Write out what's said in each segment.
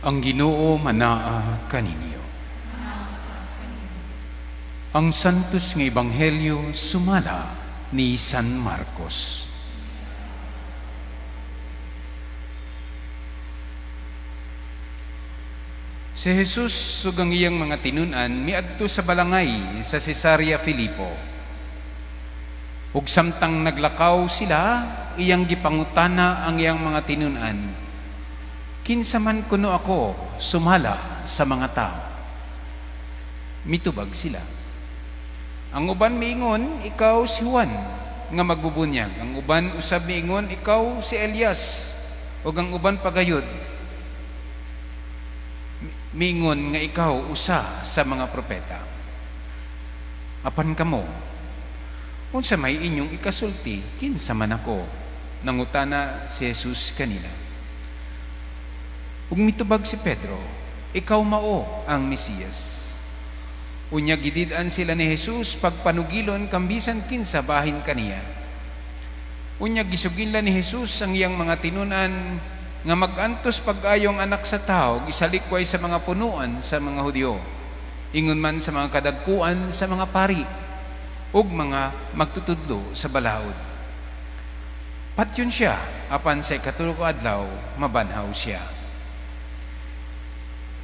Ang Ginoo manaa kaninyo. Ang Santos nga Ebanghelyo sumala ni San Marcos. Si Jesus ug ang iyang mga tinun-an miadto sa balangay sa Cesarea Filipo. Ug samtang naglakaw sila, iyang gipangutana ang iyang mga tinun-an, "Kinsa man kuno ako sumala sa mga tao?" Mitubag sila. Ang uban miingon, ikaw si Juan nga magbubunyag. Ang uban usab miingon, ikaw si Elias. Ug ang uban pagayod miingon nga ikaw usa sa mga propeta. "Apan kamo, unsa may inyong ikasulti, kinsa man ako?" nangutana si Jesus kanila. Ug mitubag si Pedro, "Ikaw mao ang Mesiyas." Unya gidid-an sila ni Jesus pagpanugilon kan bisan kinsa bahin kaniya. Unya gisugilan ni Jesus ang iyang mga tinunan nga mag-antos pag-ayo ang Anak sa Tao, gisalikway sa mga punuan sa mga Hudyo, ingon man sa mga kadagkuan sa mga pari ug mga magtutudlo sa balaod. Patyon siya, apan sa ikatulo ka adlaw mabanhaw siya.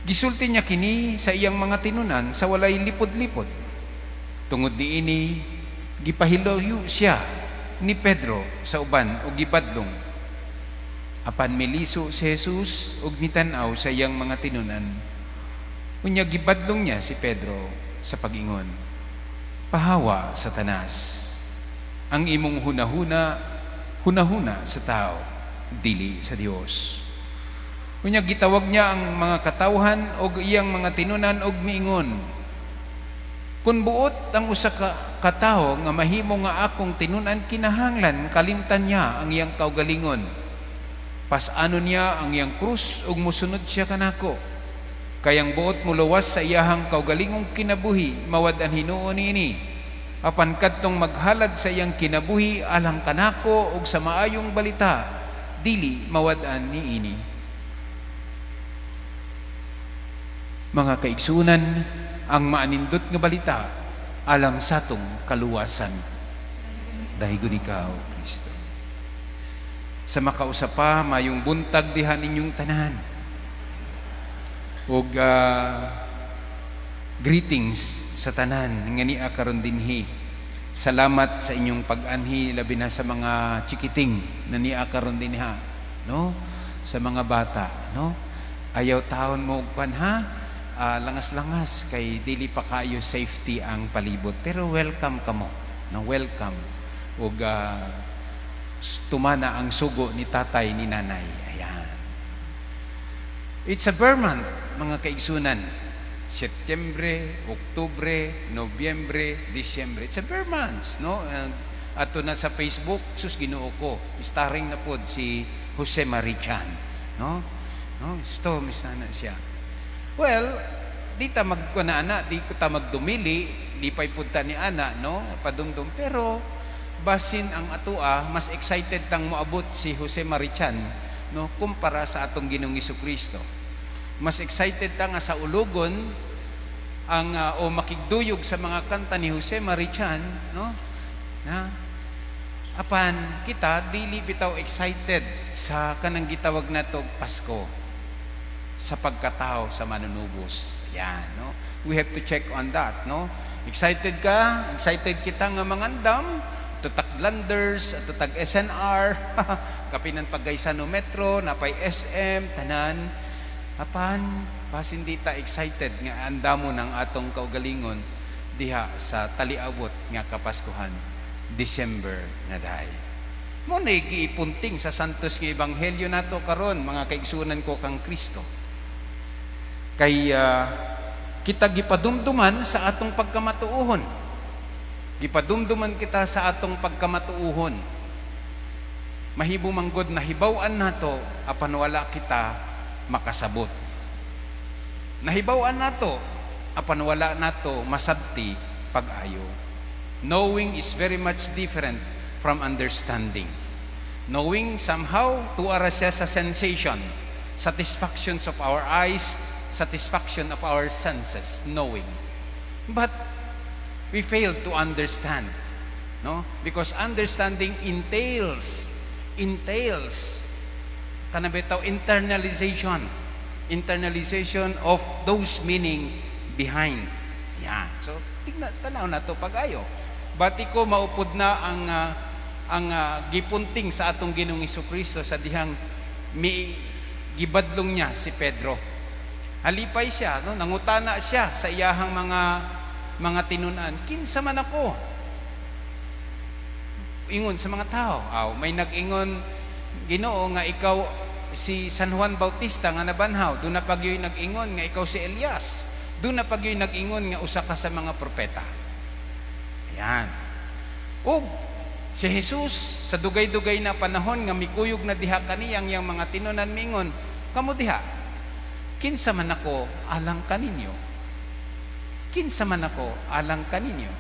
Gisulti niya kini sa iyang mga tinunan sa walay lipod-lipod. Tungod niini, gipahilayo siya ni Pedro sa uban ug gibadlong. Apan miliso si Jesus ug mitan-aw sa iyang mga tinunan. Unya gibadlong niya si Pedro sa pag-ingon, "Pahawa, Satanas. Ang imong hunahuna, hunahuna sa tao, dili sa Dios." Unya gitawag niya ang mga katawhan og iyang mga tinunan og miingon, "Kung buot ang usa ka katawo nga mahimo nga akong tinunan, kinahanglan kalimtan niya ang iyang kaugalingon. Pas-anon niya ang iyang krus ug mosunod siya kanako. Kay ang buot moluwas sa iyahang kaugalingong kinabuhi, mawad-an hinuon niini. Apan kadtong maghalad sa iyang kinabuhi alang kanako ug sa Maayong Balita, dili mawad-an niini." Mga kaigsunan, ang maanindot nga balita alang satong kaluwasan. Dahigon ikaw, Kristo. Sa makausa pa, mayong buntag diha ninyong tanan. Ug greetings sa tanan nga nia karon dinhi. Salamat sa inyong pag-anhi, labi na sa mga chikiting na nia karon dinha, no? Sa mga bata, no? Ayaw taon mo og kwan ha, langas-langas kay dili pa kayo safety ang palibot. Pero welcome kamo, no? Welcome. Ug tumana ang sugo ni tatay ni nanay. Ayan. It's a ber month, mga kaigsunan. Setyembre, Oktubre, Nobyembre, Disyembre. It's a ber months, no? Ato na sa Facebook, sus, Ginoo ko, starring na pod si Jose Mari Chan, no? No, sto misana siya. Well, di ta magkuan ana, di ko ta magdumili, lipay pud ta ni ana, no? Padumdum, pero basin ang atua mas excited tang moabot si Jose Mari Chan, no, kumpara sa atong Ginoong Kristo. Mas excited ta nga sa ulugon ang o makigduyog sa mga kanta ni Jose Mari Chan, no? Na apan kita dili bitaw excited sa kanang gitawag nato Pasko, sa pagkatao sa Manunubos. Yan, no? We have to check on that, no? Excited ka? Excited kita nga mangandam, tutag Landers, at tutag S&R, kapinan pa Gaisano Metro, napay SM, tanan. Apan, basin di ta excited nga andamo ng atong kaugalingon diha sa taliawot nga Kapaskuhan, December na dahi. Mo na giipunting sa Santos nga Ebanghelyo nato karon, mga kaigsunan ko kang Kristo. Kay kita gipadumduman sa atong pagkamatuohon. Gipadumduman kita sa atong pagkamatuohon. Mahimo manggod nahibaw-an nato apan wala kita makasabot. Nahibaw-an nato apan wala nato masabti pag-ayo. Knowing is very much different from understanding. Knowing somehow tuara siya sa sensation, Satisfactions of our eyes, satisfaction of our senses, knowing. But we fail to understand, no? Because understanding entails kana bitaw internalization, internalization of those meaning behind. Yan. So tigna, tanaw nato pag-ayo. Bati ko maupod na ang gipunting sa atong Ginoong Kristo sa dihang mi gibadlong niya si Pedro. Halipay siya, no? Nangutana siya sa iyahang mga tinunan, "Kinsa man ako?" Ingon sa mga tao. Aw, may nag-ingon, Ginoo, nga ikaw si San Juan Bautista nga nabanhaw. Duna pa gyoy nag-ingon nga ikaw si Elias. Duna pa gyoy nag-ingon nga usa ka sa mga propeta. Ayan. Ug si Jesus sa dugay-dugay na panahon nga mikuyog na diha kaniyang iyang mga tinunan, mingon, "Kamo diha, kinsa man ako alang kaninyo? Kinsa man ako alang kaninyo?"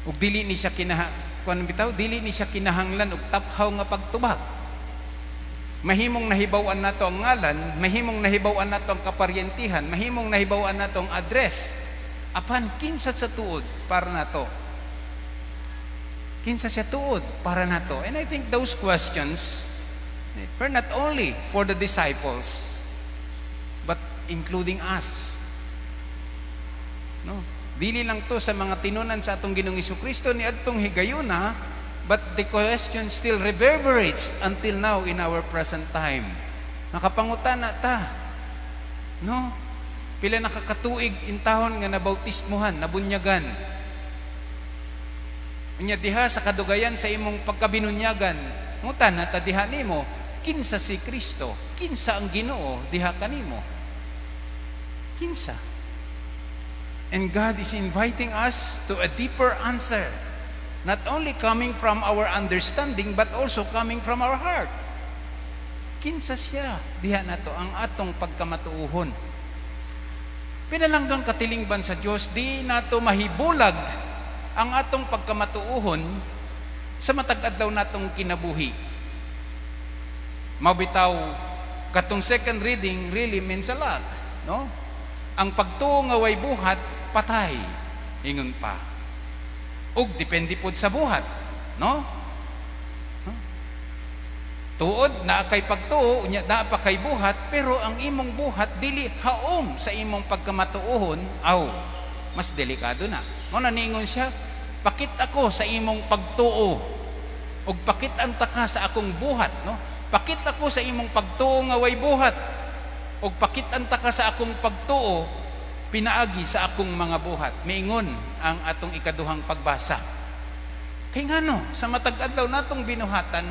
Ug dili ni siya kinaha kuan bitaw, dili ni siya kinahanglan og taphaw nga pagtubag. Mahimong nahibaw-an nato ang ngalan, mahimong nahibaw-an nato ang kaparyentihan, mahimong nahibaw-an nato ang address. Apan kinsa sa tuod para nato? Kinsa siya tuod para nato? And I think those questions were not only for the disciples, but including us. No? Dili lang to sa mga tinunan sa atong Ginoong Kristo ni adtong higayuna, but the question still reverberates until now in our present time. Nakapangutana ta. No? Pila na ka katuig intawon nga nabautismuhan, nabunyagan? Unya diha sa kadugayan sa imong pagkabinunyagan, ngutana ta diha nimo, kinsa si Kristo? Kinsa ang Ginoo diha kanimo? Kinsa? And God is inviting us to a deeper answer. Not only coming from our understanding, but also coming from our heart. Kinsa siya diha nato, ang atong pagkamatuohon? Pinalanggang katilingban sa Dios, di nato mahibulag ang atong pagkamatuohon sa matag adlaw natong kinabuhi. Mabitaw katong second reading really means a lot, no? Ang pagtuo nga way buhat, patay, ingon pa. Ug depende pod sa buhat, no? Tuod naa kay pagtuo, unya naa pa kay buhat, pero ang imong buhat dili haom sa imong pagkamatuohon, aw, mas delikado na. Mao na niingon siya, "Pakit ako sa imong pagtuo ug pakit-an ta ka sa akong buhat," no? "Pakit ako sa imong pagtuo nga way buhat ug pakit-an ta ka sa akong pagtuo pinaagi sa akong mga buhat," miingon ang atong ikaduhang pagbasa. Kay ngano sa matag adlaw natong binuhatan,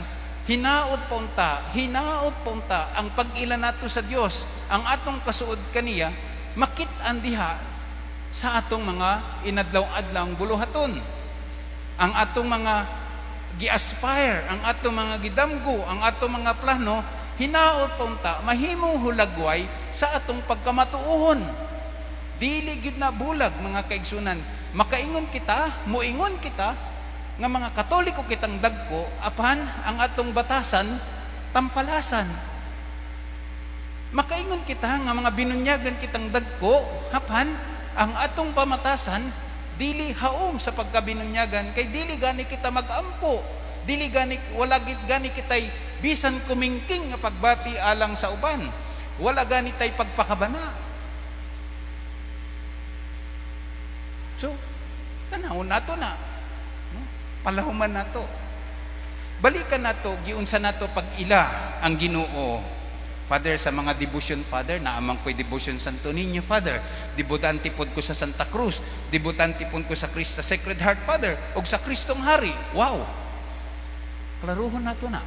hinaot pa unta, hinaot pa unta ang pag-ila nato sa Dios, ang atong kasuod kaniya, makit-an diha sa atong mga inadlaw-adlaw buluhaton. Ang atong mga gi-aspire, ang atong mga gidamgo, ang atong mga plano, hinaot pa unta mahimong hulagway sa atong pagkamatuohon. Dili gyud na bulag, mga kaigsunan. Makaingon kita, moingon kita nga mga Katoliko kitang dagko, apan ang atong batasan tampalasan. Makaingon kita nga mga binunyagan kitang dagko, apan ang atong pamatasan dili haom sa pagkabinunyagan kay dili gani kita magampo. Dili gani, wala gid gani kitay bisan kumingking nga pagbati alang sa uban. Wala gani tay pagpakabana. So, tanawon nato na. No? Palahuman nato. Balikan nato, giunsa nato pag-ila ang Ginoo. Father, sa mga devotion, Father, naa man ko'y devotion Santo Niño, Father. Debutante pod ko sa Santa Cruz. Debutante pod ko sa Cristo Sacred Heart, Father. O sa Kristong Hari. Wow! Klaruhon nato na.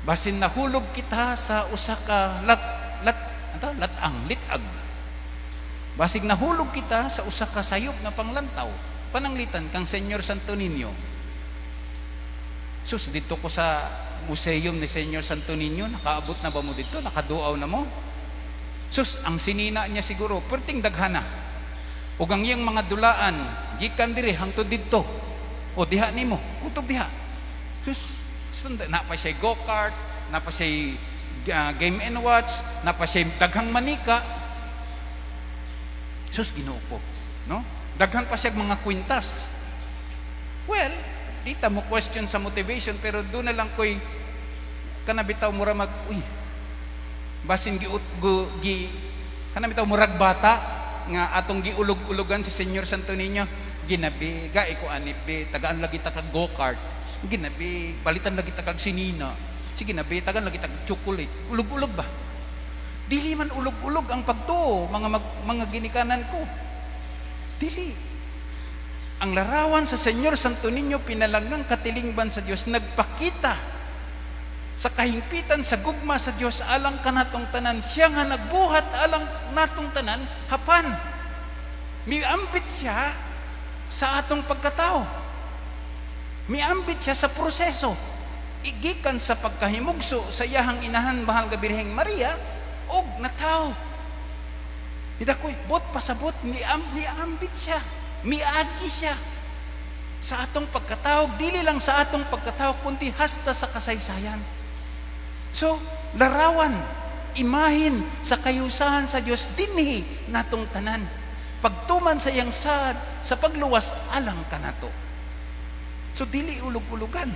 Basin nahulog kita sa usa ka lat lat ano, latang litag. Basig nahulog kita sa usa ka sayop nga panglantaw. Pananglitan kang Señor Santo Niño. Sus, dito ko sa museum ni Señor Santo Niño, nakaabot na ba mo dito? Nakaduaw na mo? Sus, ang sinina niya siguro, perting daghana. Ug ang iyang mga dulaan, gikan diri hangtod didto. O diha nimo, kutob diha. Sus, Naa pa siya go-kart, naa pa siya Game and Watch, naa pa siya daghang manika. Sus, Ginoo ko, no? Daghan pa siya mga kwintas. Well, di ta mo question sa motivation, pero doon na lang ko'y kana bitaw mura mag, uy, basin giut gu, gi kana bitaw murag bata nga atong giulog-ulogan si Senyor Santo Niño. Ginabi ga ko ani be, tagaan lagi ta kag go-kart. Ginabi, balitan lagi ta kag sinina. Sige na be, tagaan lagi ta kag chocolate. Ulog-ulog ba? Dili man ulog-ulog ang pagtuo, mga ginikanan ko. Dili. Ang larawan sa Senyor Santo Niño, pinalanggang katilingban sa Dios, nagpakita sa kahingpitan sa gugma sa Dios alang kanatong tanan. Siya nga nagbuhat alang natong tanan, hapan miambit siya sa atong pagkatao. Miambit siya sa proseso igikan sa pagkahimugso sa iyahang inahan, Mahal nga Birheng Maria, og natawo. Hidakoy bot pasabot, miambit siya, miagi siya sa atong pagkatao, dili lang sa atong pagkatao kundi hasta sa kasaysayan. So, larawan, imahin sa kayusahan sa Dios dinhi natong tanan. Pagtuman sa iyang saad sa pagluwas alang kanato. So dili ulog-ulugan.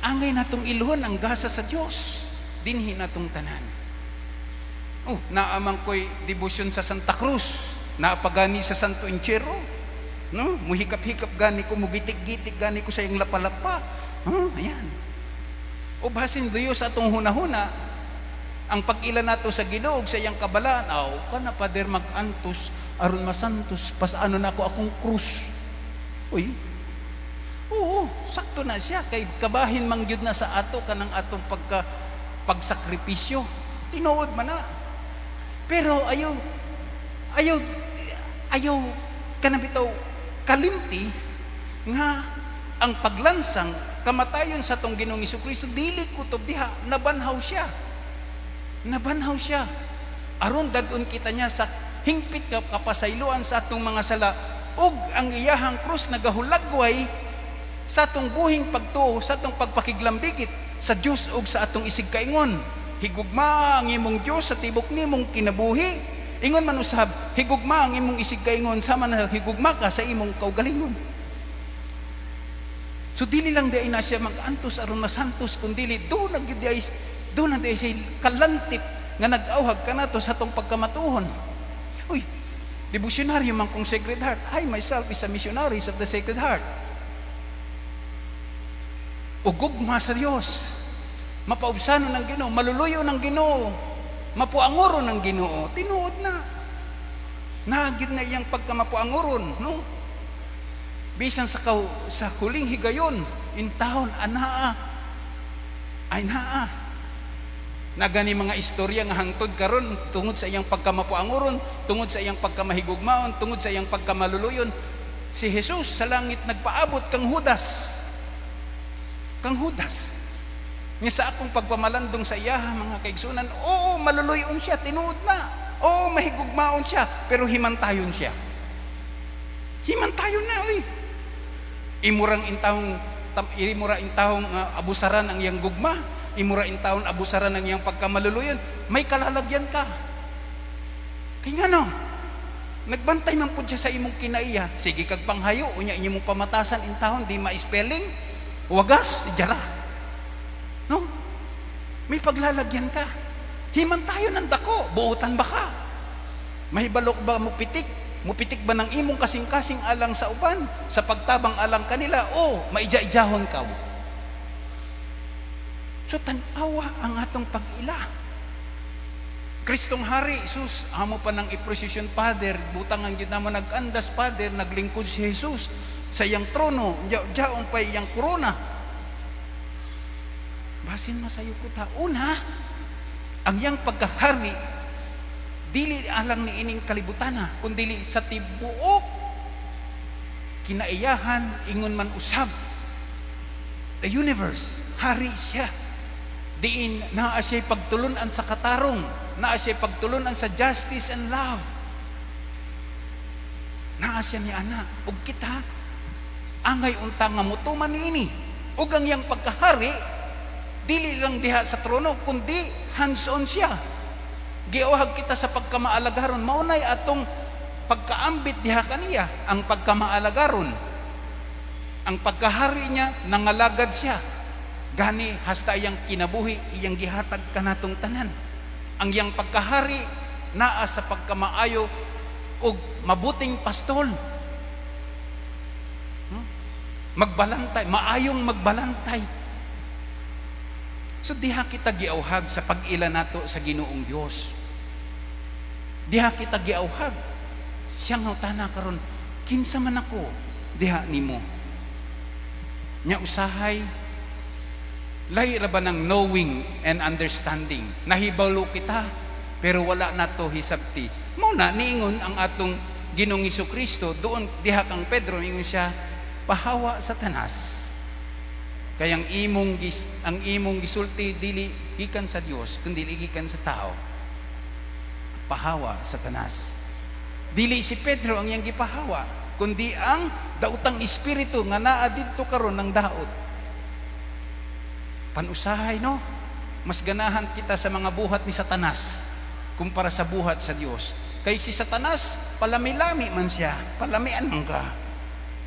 Angay natong ilhon ang gasa sa Dios dinhi natong tanan. Oh, naa man ko'y debosyon sa Santa Cruz, naa pa gani sa Santo Entierro. No? Muhikap-hikap gani ko, mugitik-gitik gani ko sa iyang lapalapa. Huh? Ayan. O basin duyo sa atong hunahuna, ang pag-ila nato sa Ginoo sa iyang kabalaan, aw kana, Pader, mag-antos aron masantos, pasano na ako akong krus. Uy. Oo, sakto na siya kay kabahin man gyud na sa ato kanang atong pagsakripisyo. Tinuod man na. Pero ayaw ayaw ayaw kanang bitaw kalimti nga ang paglansang kamatayon sa atong Ginoong Kristo dili kutob diha, nabanhaw siya. Nabanhaw siya. Aron dad-on kita niya sa hingpit nga kapasayloan sa atong mga sala, ug ang iyahang krus nagahulagway sa atong buhing pagtuo, sa atong pagpakiglambigit sa Dios ug sa atong isigkaingon. Higugma ang imong Dios sa tibok nimong kinabuhi. Ingon man usab, higugma ang imong isigkaingon sama na higugma ka sa imong kaugalingon. So dili lang diay na siya mag-antos aron masantos, kundi doon na gyud diay, doon na diay siya kalantip nga nag-awhag kanato sa atong pagkamatuhon. Uy, devotionaryo man kong Sacred Heart. I myself is a missionaries of the Sacred Heart. O gugma sa Dios. Mapaubsanon ng Ginoo, maluluyo ng Ginoo, mapuanguron ng Ginoo. Tinuod na. Naa gyud na iyang pagkamapuanguron, no? Bisan sa huling higayon, intahon anaa ay naa. Nagani mga istorya nga hangtod karon, tungod sa iyang pagkamapuanguron, tungod sa iyang pagkamahigugmaon, tungod sa iyang pagkamaluluyon, si Jesus sa langit nagpaabot kang Judas. Kang Judas. Nga sa akong pagpamalandong sa iyaha, mga kaigsunan, oo, maluluyon siya, tinuod na. Oo, mahigugmaon siya, pero himantayon siya. Himantayon na, oy. Imura intawong abusaran ang iyang gugma, imura intawong abusaran ang iyang pagkamaluluyon, may kalalagyan ka. Kaya nga no, nagbantay man pud siya sa imong kinaiya, sige kag panghayo, unya inyong pamatasan intawon, di ma-spelling, wagas, jara. No? May paglalagyan ka. Himantayon ng dako, buotan ba ka? Mahibalok ba mo pitik? Mupitik ba ng imong kasing-kasing alang sa uban? Sa pagtabang alang kanila? O maija-ijahon ka? So tan-awa ang atong pag-ila. Kristong Hari, Jesus, amo pa ng iprosesyon, Father, butang ang gyud namo nag-andas, Father, naglingkod si Jesus sa iyang trono, jaon pa iyang korona. Basin masayo ko ta. Una, ang iyang pagkahari, dili alang ni ining kalibutana, kundi sa tibuok kinaiyahan, ingon man usab the universe, hari siya. Diin naa siya pagtulunan sa katarong, naa siya pagtulunan sa justice and love. Naa siya ni ana ug kita angay unta nga mutuman niini. Ug ang iyang pagkahari dili lang diha sa trono kundi hands-on siya. Giawhag kita sa pagkamaalagaron. Maunay atong pagkaambit diha kaniya, ang pagkamaalagaron. Ang pagkahari niya, nangalagad siya. Gani hasta iyang kinabuhi, iyang gihatag kanatong tanan. Ang iyang pagkahari naa sa pagkamaayo ug mabuting pastol. No? Magbalantay, maayong magbalantay. So diha kita giawhag sa pag-ila nato sa Ginoong Dios. Diha kita giawhag. Siya nga tana karon, kinsa man ako diha nimo? Nya usahay lahi ra ba ng knowing and understanding? Nahibalo kita pero wala nato hisabti. Mao na niingon ang atong Ginoong Kristo doon diha kang Pedro, ingon siya, "Pahawa, Satanas. Kay ang imong gisulti dili gikan sa Dios kundi gikan sa tao." Pahawa, Satanas. Dili si Pedro ang iyang gipahawa, kundi ang daotang espiritu nga naa didto karon ng daot. Panusahay, no? Mas ganahan kita sa mga buhat ni Satanas kumpara sa buhat sa Dios. Kay si Satanas, palami-lami man siya. Palamian man ka.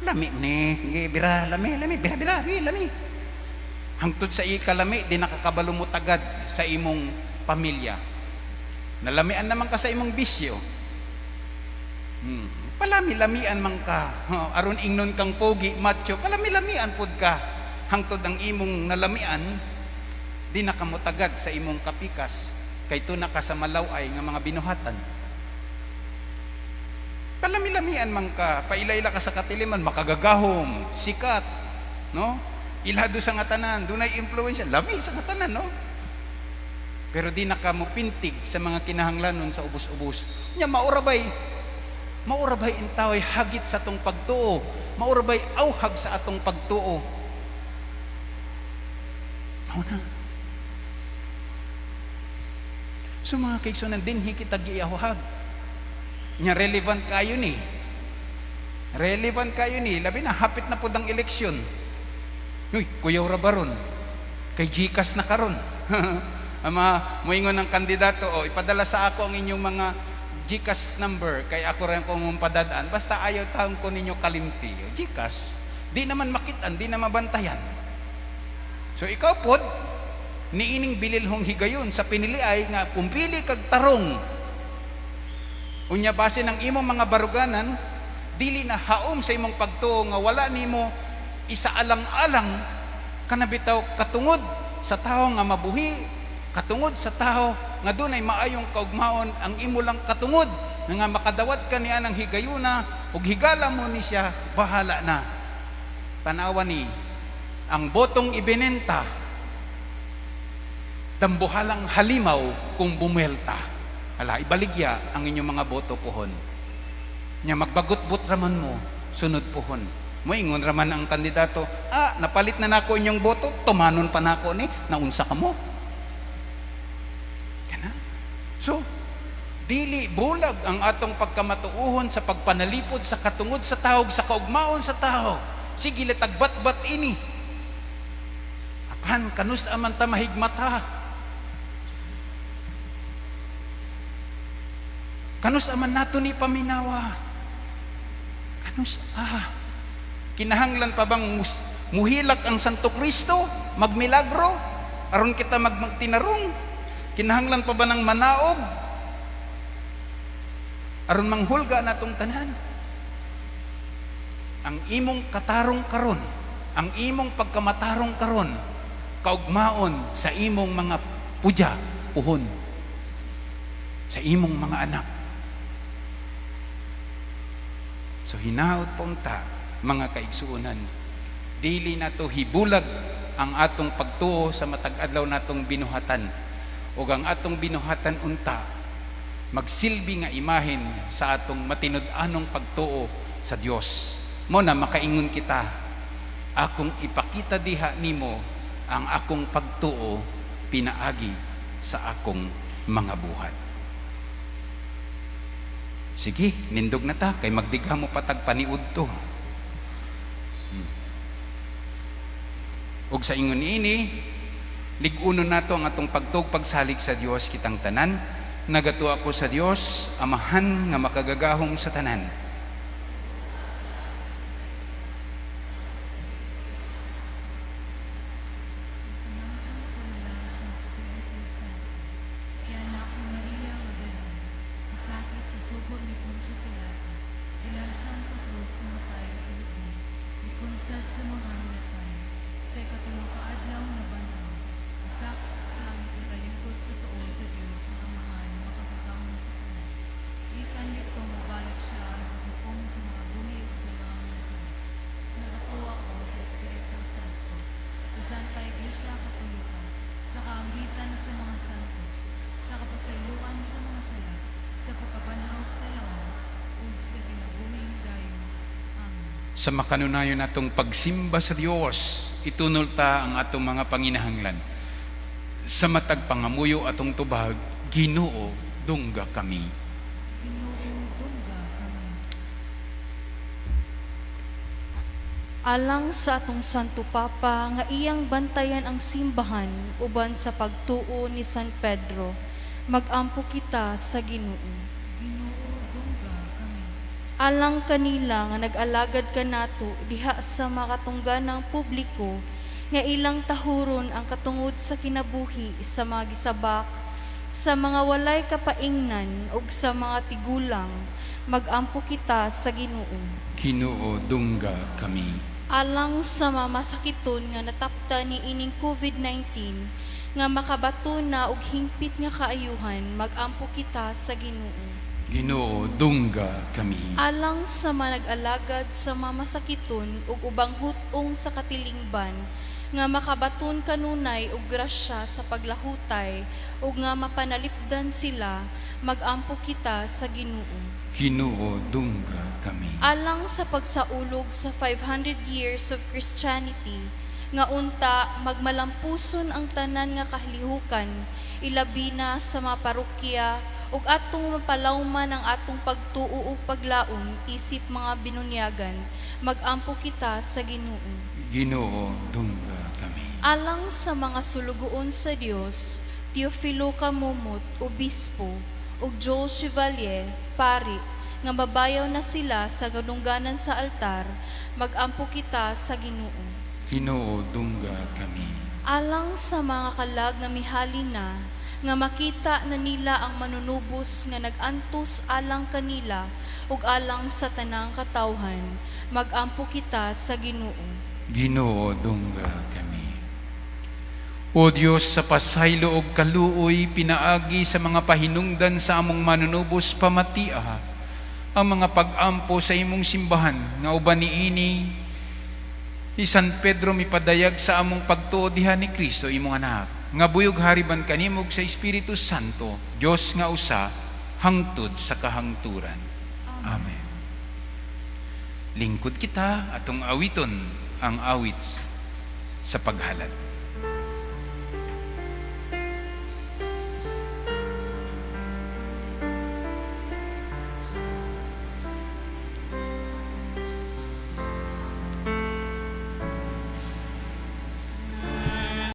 Lami ni, bira, lami, lami, bira, bira, bira, lami. Hangtod sa ikalami, di nakakabalo mo tagad sa imong pamilya. Nalamian naman ka sa imong bisyo. Palami-lamian man ka. Oh, aron ingnon kang pogi, macho, palami-lamian pud ka. Hangtod ang imong nalamian, di nakamutagad sa imong kapikas, kay tuna ka sa malaway nga mga binuhatan. Palami-lamian man ka, paila-ila ka sa katiliman, makagagahom, sikat, no? Ilado sa nga tanan, dunay impluwensya, lami sa nga tanan, no? Pero di na ka mupintig sa mga kinahanglanon sa ubos-ubos. Nya maura bay intaway hagit sa atong pagtuo, maura bay awhag sa atong pagtuo? Mao na. So mga kaigsunan, dinhi kita giawhag. Nya relevant kayo ni. Relevant kayo ni, labi na hapit na pud ang eleksyon. Uy, kuyaw ra baron. Kay GCash na karon. Ang mga moingon ng kandidato, "Oh, ipadala sa ako ang inyong mga GCash number kay ako rin kung padadaan. Basta ayaw taon ko ninyo kalimti." GCash, di naman makitan, di na mabantayan. So ikaw pod, niining bililhong higayon sa piniliay nga pumpili kag tarong. Unya base ng imong mga baruganan, dili na haom sa imong pagtuo nga wala nimo isaalang-alang kanabitaw katungod sa tawo nga mabuhi, katungod sa tao nga dunay maayong kaugmaon. Ang imo lang katungod nga makadawat ka niya ng higayuna ug higala mo ni siya, bahala na. Tanawa ni ang botong ibinenta, dambuhalang halimaw kung bumuelta. Ala, ibaligya ang inyong mga boto pohon. Nya magbagot-bot raman mo sunod pohon. Moingon raman ang kandidato, "Ah, napalit na nako inyong boto, tumanon pa nako ni, naunsa ka mo?" Kana. So, dili bulag ang atong pagkamatuuhon sa pagpanalipod sa katungod sa tawog, sa kaugmaon sa tao. Sige, letagbat-bat ini. Apan, kanus aman ta mahigmata? Kanus aman nato ni paminawa? Kanus ah? Kinahanglan pa bang muhilak ang Santo Kristo, magmilagro, aron kita magtinarong? Kinahanglan pa ba ng manaog aron manghulga natong tanan? Ang imong katarong karon, ang imong pagkamatarong karon, kaugmaon sa imong mga pudya, puhon, sa imong mga anak. So hinaot pa unta, mga kaigsuonan, dili nato hibulag ang atong pagtuo sa matag adlaw natong binuhatan, ug ang atong binuhatan unta magsilbi nga imahen sa atong matinud-anong pagtuo sa Dios. Mo na makaingon kita, "Akong ipakita diha nimo ang akong pagtuo pinaagi sa akong mga buhat." Sige, nindog na ta kay magdigha mo patag paniud to. Ug sa ingon ini, lig-unon nato ang atong pagtuo ug pagsalig sa Dios kitang tanan. Nagatuo ako sa Dios, Amahan nga makagagahom sa tanan. Napuno sa lalang sa Espiritu Santo. Gianak ni Maria nga Birhen, nasakit sa sugo ni Poncio Pilato, gilansan sa krus, namatay ug gilubong, mikunsad sa mga minatay, sa ikatulo ka adlaw nabanhaw, nisaka sa langit, nagalingkod sa tuo sa Dios nga Amahan makagagahom sa tanan. Gikan didto mobalik siya aron maghukom sa mga buhi ug sa mga minatay. Nagatuo ako sa Espiritu Santo, sa Santa Iglesia Katolika, sa kaambitan sa mga santos, sa kapasayloan sa mga sala, sa pagkabanhaw sa lawas, ug sa kinabuhing dayon. Amen. Sa makanunayon natong pagsimba sa Dios, itunol ta ang atong mga panginahanglan. Sa matag pangamuyo atong tubag, Ginoo, dungga kami. Ginoo, dungga kami. Alang sa atong Santo Papa nga iyang bantayan ang simbahan uban sa pagtuo ni San Pedro, magampo kita sa Ginoo. Ginoo, dungga kami. Alang kanila nga nag-alagad kanato diha sa makatungganang publiko nga ilang tahuron ang katungod sa kinabuhi sa mga gisabak, sa mga walay kapaingnan ug sa mga tigulang, magampo kita sa Ginoo. Ginoo, dungga kami. Alang sa mga masakiton nga natapta ni ining COVID-19 nga makabato na og hingpit nga kaayuhan, magampo kita sa Ginoo. Ginoo, dungga kami. Alang sa mga nag-alagad sa mga masakiton ug ubang hut-ong sa katilingban nga makabaton kanunay og grasya sa paglahutay ug nga mapanalipdan sila, magampo kita sa Ginoo. Ginoo, dungga kami. Alang sa pagsaulog sa 500 years of Christianity nga unta magmalampuson ang tanan nga kahalihukan, ilabi na sa mga parokya, ug atong mapalawman ang atong pagtuo ug paglaom isip mga binunyagan, magampo kita sa Ginoo. Ginoo, dungga kami. Alang sa mga sulugoon sa Dios, Teofilo Camomot, obispo, ug Joel Chevalier, pari, nga mabayaw na sila sa gadungganan sa altar, magampo kita sa Ginoo. Ginoo, dungga kami. Alang sa mga kalag nga mihali na, nga makita na nila ang manunubos nga nag-antos alang kanila ug alang sa tanang katawhan, magampo kita sa Ginoo. Ginoo, dungga kami. O Dios, sa pasaylo og kaluoy pinaagi sa mga pahinungdan sa among manunubos, pamatia ang mga pag-ampo sa imong simbahan nga uban niini ni San Pedro mipadayag sa among pagtuo diha ni Kristo imong anak nga buyog hariban kanimo ug sa Espiritu Santo, Dios nga usa hangtod sa kahangturan. Amen. Lingkod kita, atong awiton ang awit sa paghalad.